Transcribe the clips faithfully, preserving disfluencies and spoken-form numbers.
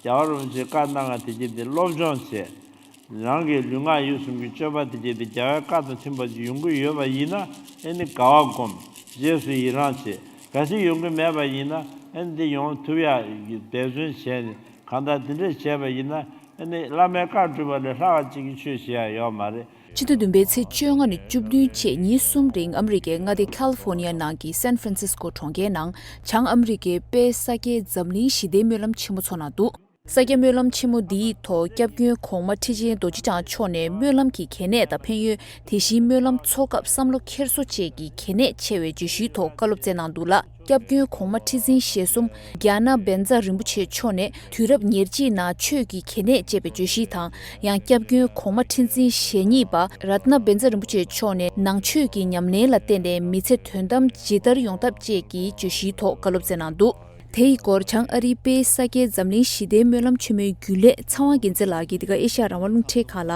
རྒྱལ་བ་རིན་པོ་ཆེས་བཀའ་གནང་བ་དེ་གྱད་དེ་སློབ་སྦྱོང་བྱས། རང་གི་ལུས་ངག་ཡིད་གསུམ་གྱི་སྤྱོད་པ་དེ་གྱད་དེ་རྒྱལ་བའི་བཀའ་དང་མཐུན་པ་ཅིག་ཡོང་གི་ཡོད་པ་ཡིན་ན། ཨེ་ནི་དགའ་བ་སྒོམ། རྗེས་སུ་ཡི་རང་བྱེད། གལ་སྲིད་ཡོང་གི་མེད་པ་ཡིན་ན། ཨེ་ནི་འདི་ཡོང་ཐུབ་ཡ་འབད་བརྩོན་བྱས་ནས་གང་ལྟར་དེ་འདྲས་བྱས་པ་ཡིན་ན། ཨེ་ནི་བླ་མའི་བཀའ་སྒྲུབ་པ་ལས་ལྷག་པ་ཅིག་གི་ཆོས་བྱེད་ཡ་ཡོད་མ་རེད། ཕྱི་ཟླ་བདུན་པའི་ཚེས་བཅོ་ལྔ་ནས་བཅུ་བདུན་བཅས་ཉིན་གསུམ་རིང་ཨ་མི་རི་ཀའི་མངའ་སྡེ་ཁ་ལི་ཧྥོ་ནི་ཡ་ནང་གི་སན་ཧྥ་རན་སིས་ཀོ་གྲོང་ཁྱེར་ནང་བྱང་ཨ་མི་རི་ཀའི་དཔལ་ས་སྐྱའི་འཛམ་གླིང་ཞི་བདེའི་སྨོན་ལམ་ཆེན་མོ་ཚོགས་གནང་འདུག་ས་སྐྱ་སྨོན་ལམ་ཆེན་མོ་འདིའི་ཐོག་སྐྱབས་མགོན་གོང་མ་ཁྲི་ཆེན་རྡོ་རྗེ་འཆང་མཆོག་ནས་སྨོན་ལམ་གྱི་གལ་གནད་དང་ཕན་ཡོན། དེ་བཞིན་སྨོན་ལམ་འཚོགས་སྐབས་བསམ་བློ་འཁྱེར་སོ་བཅས་ཀྱི་གལ་གནད་ཆེ་བའི་བརྗོད་གཞིའི་ཐོག་བཀའ་སློབ་སྩལ་གནང་འདུག་ལ། སྐྱབས་མགོན་གོང་མ་ཁྲི་འཛིན་ཞེ་གསུམ་ཛྙཱ་ན་བཛྲ་རིན་པོ་ཆེ་མཆོག་ནས་དུས་རབས་ཉེར་གཅིག་ནང་ཆོས་ཀྱི་གལ་གནད་ཅེས་པའི་བརྗོད་གཞི་དང་། ཡང་སྐྱབས་མགོན་གོང་མ་ཁྲི་འཛིན་ཞེ་གཉིས་པ་རཏྣ་བཛྲ་རིན་པོ་ཆེ་མཆོག་ནས་ནང་ཆོས་ཀྱི་ཉམས་ལེན་ལ་བརྟེན་ནས་མི་ཚེ་དོན་དམ་ཇི་ལྟར་ཡོང་ཐབས་བཅས་ཀྱི་བརྗོད་གཞིའི་ཐོག་བཀའ་སློབ་སྩལ་གནང་འདུག་དེ་ཡི་སྐོར་བྱང་ཨ་རིའི་དཔལ་ས་སྐྱའི་འཛམ་གླིང་ཞི་བདེའི་སྨོན་ལམ་ཆེན་མོའི་རྒྱུན་ལས་ཚེ་དབང་རྒྱལ་མཚན་ལགས་ཀྱིས་འདི་ག་ཨེ་ཤ་ཡ་རང་དབང་རླུང་འཕྲིན་ཁང་ལ།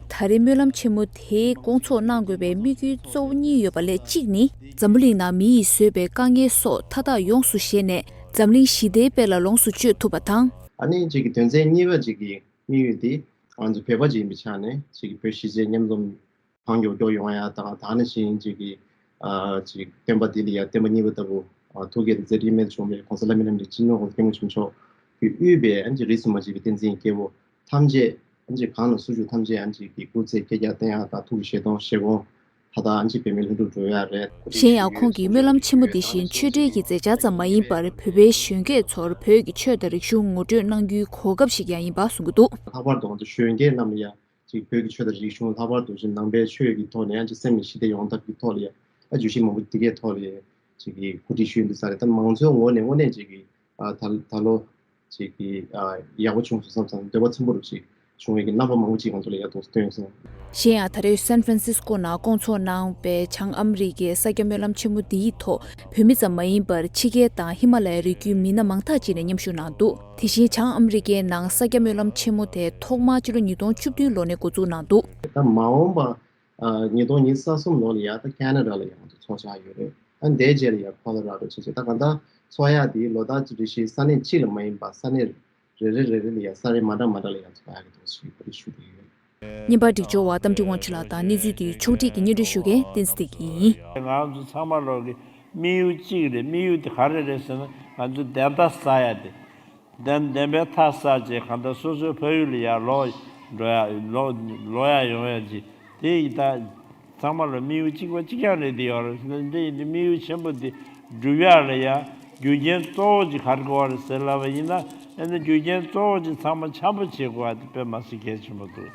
ད་རེས་སྨོན་ལམ་ཆེན་མོ་དེ་སྐོང་ཚོགས་གནང་དགོས་པའི་དམིགས་ཡུལ་གཙོ་བོ་གཉིས་ཡོད་པ་ལས་གཅིག་ནི། འཛམ་བུ་གླིང་ནང་མི་ཡིས་བཟོས་པའི་དཀའ་ངལ་སོགས་མཐའ་དག་ཡོངས་སུ་བཞེས་ནས་འཛམ་གླིང་ཞི་བདེའི་དཔལ་ལ་ལོངས་སུ་སྤྱོད་ཐུབ་པ་དང་། ཨ་ནི་གཅིག་གི་དོན་ཚན་གཉིས་པ་གཅིག་གི་དམིགས་ཡུལ་དེ་ང་ཚོ་བོད་པ་ཅིག་ཡིན་པའི་ཆ་ནས་གཅིག་གི་བོད་གཞིས་བྱེས་མཉམ་འཛོམས་གང་མགྱོགས་མགྱོགས་ཡོང་ཡ་དང་། ད་ནང་བཞིན་གཅིག་གི་ཨ་གཅིག་སྟོན་པ་འདི་ལ་ཡ་སྟོན་པ་གཉིས་པ་ལྟ་བུ་ཨ་ཐུགས་བསྐྱེད་དང་མཛད་འཕྲིན་རིས་མེད་བྱུང་བའི་གོང་ས་ལྷ་མི་རྣམས་ཀྱི་སྤྱི་ནོར་༸གོང་ས་༸སྐྱབས་མགོན་ཆེན་པོ་མཆོག་གིས་དབུས་པའི་ཨ་གཅིག་རིས་སུ་མ་ཆད་པའི་བསྟན་འཛིན་སྐྱེས་བུ་ཐམས་ཅད་ཨ་གཅིག་གང་ལ་སུ་བཞུགས་ཐམས་ཅད་ཨ་གཅིག་གི་སྐུ་ཚེ་བསྐལ་བརྒྱར་བརྟན་ཡ་དང་། ཐུགས་ཀྱི་བཞེད་དོན་བཞེད་དགོངས་མཐའ་དག་ཨ་གཅིག་འབད་མེད་ལྷུན་གྲུབ་འགྲོ་ཡ་རེད། གཞན་ཡང་ཁོང་གིས་སྨོན་ལམ་ཆེན་མོ་འདི་བཞིན་ཆོས་འབྲེལ་གྱི་མཛད་འཆར་ཙམ་མ་ཡིན་པར་བོད་པའི་གཞོན་སྐྱེས་ཚོར་བོད་ཀྱི་ཆོས་དང་རིག་གཞུང་ངོ་སྤྲོད་གནང་རྒྱུའི་གོ་སྐབས་ཤིག་ཀྱང་ཡིན་པ་གསུངས་ཀྱི་འདུག་ལྷག་པར་དུ་ང་ཚོ་གཞོན་སྐྱེས་རྣམས་ལ་ཡང་གཅིག་བོད་ཀྱི་ཆོས་དང་རིག་གཞུང་། ལྷག་པར་དུ་ཅིག་ནང་པའི་ཆོས་ཀྱི་ཐོག་ནས་ཡང་ཅིག་སེམས་ནས་ཞི་བདེ་ཡོང་ཐབས་ཀྱི་ཐོག་ལ་ཡང་ཨ་བརྗོད་གཞི་མང་པོ་འདི་གའི་ཐོག་ལ་ཅིག་གི་གོ་སྒྲིག་ཞུས་འདུག་ས་རེད། ད་མང་ཚོགས་ངོས་ནས་དངོས་གནས་ཅིག་གི་ཨ་ད་ད་ལོ་ཅིག་གི་ཨ་ཡག་པོ་བྱུང་སོང་བསམ་ཙང་འདོད་པ་ཚིམ་པོ་རུ་ཅིག་བྱུང་བའི་གི་རྣམ་པ་མང་པོ་ཅིག་ང་ཚོ་ལ་ཡར་ཐོག་སྟོན་སོང་། གཞན་ཡང་ད་རེས་སན་ཧྥ་རན་སིས་ཀོ་ནང་སྐོང་ཚོགས་གནང་བའི་བྱང་ཨ་མི་རི་ཀའི་ས་སྐྱ་སྨོན་ལམ་ཆེན་མོ་འདིའི་ཐོག་བོད་མི་ཙམ་མ་ཡིན་པར་ཕྱི་རྒྱལ་དང་ཧི་མ་ལ་ཡའི་རི་རྒྱུད་མི་སྣ་མང་དག་ཅིག་ནས་མཉམ་ཞུགས་གནང་འདུག་དེ་བཞིན་བྱང་ཨ་མི་རི་ཀའི་ནང་ས་སྐྱ་སྨོན་ལམ་ཆེན་མོ་དེ་ཐོག་མར་ཕྱི་ལོ་ཉིས་སྟོང་བཅུ་བདུན་ལོ་ནས་འགོ་འཛུགས་གནང་འདུག་ད་མ་འོངས་པ་ཨ་ཉིས་སྟོང་ཉི་ཤུ་རྩ་གསུམ་ལོ་ལ་ཡ་ད་ཁེ་ན་ཌ་ལ་ཡང་ཚོགས་འཆར་ཡོད་རེད། ཨ་འདིའི་རྗེས་ལ་ཡ་ཁོ་ལོ་ར་ཌོ་བྱས་བྱས། ད་གང་ལྟར་ཚོགས་ཡ་དེ་ལོ་ལྟར་གྱི་རེ་ཞིག་ས་གནས་གཅིག་ལ་མ་ཡིན་པ་ས་གནས་རེ་རེ་རེ་རེ་ལ་ཡ་ས་རེ་མ་འདྲ་མ་འདྲ་ལ་ཡ་ཚོགས་ཡ་གི་འདུག་ཞེས་གོ་སྒྲིག་ཞུ་གི་ཡོད། བརྙན་པར་སྒྲིག་སྦྱོར་བ་རྟ་མགྲིན་དབང་ཕྱུག་ལགས་དང་གནས་ཚུལ་དེ་ཕྱོགས་སྒྲིག་གིས་སྙན་སྒྲོན་ཞུ་མཁན་བསྟན་འཛིན་བདེ་སྐྱིད་ཡིན། ང་ཚོ་ཚང་མ་ལོག་གི་དམིགས་ཡུལ་གཅིག་རེད། དམིགས་ཡུལ་དེ་ག་རེ་རེད་ཟེར་ན། ང་ཚོ་བདེན་མཐའ་གསལ་ཡ་དེ། བདེན་བདེན་པའི་མཐའ་གསལ་བྱས་གང་ལྟར་སོ་སོའི་ཕ་ཡུལ་ལ་ཡར་ལོག་འགྲོ་ཡ་ལོག་ལོག་ཡ་ཡོང་ཡ་ཅིག་དེ་ཡི་ད་ཚང་མ་ལ་དམིགས་ཡུལ་གཅིག་པ་གཅིག་རྐྱང་རེད། དེ་ཡོད་རེད། འདི་ཡིན་དུས་དམིགས་ཡུལ་ཆེན་པོ་འདི་སྒྲུབ་ཡ་ལ་ཡ་རྒྱུ་རྐྱེན་གཙོ་བོ་ཅིག་ག་རེ་དགོས་པ་རེད་ཟེར་ལབ་པ་ཡིན་ན། ཨ་ནི་རྒྱུ་རྐྱེན་གཙོ་བོ་ཅིག་ཚང་མ་འཆམ་པོ་བྱེད་དགོས་པ་དེ་དཔེ་མ་སྲིད་གལ་ཆེན་པོ་འདུག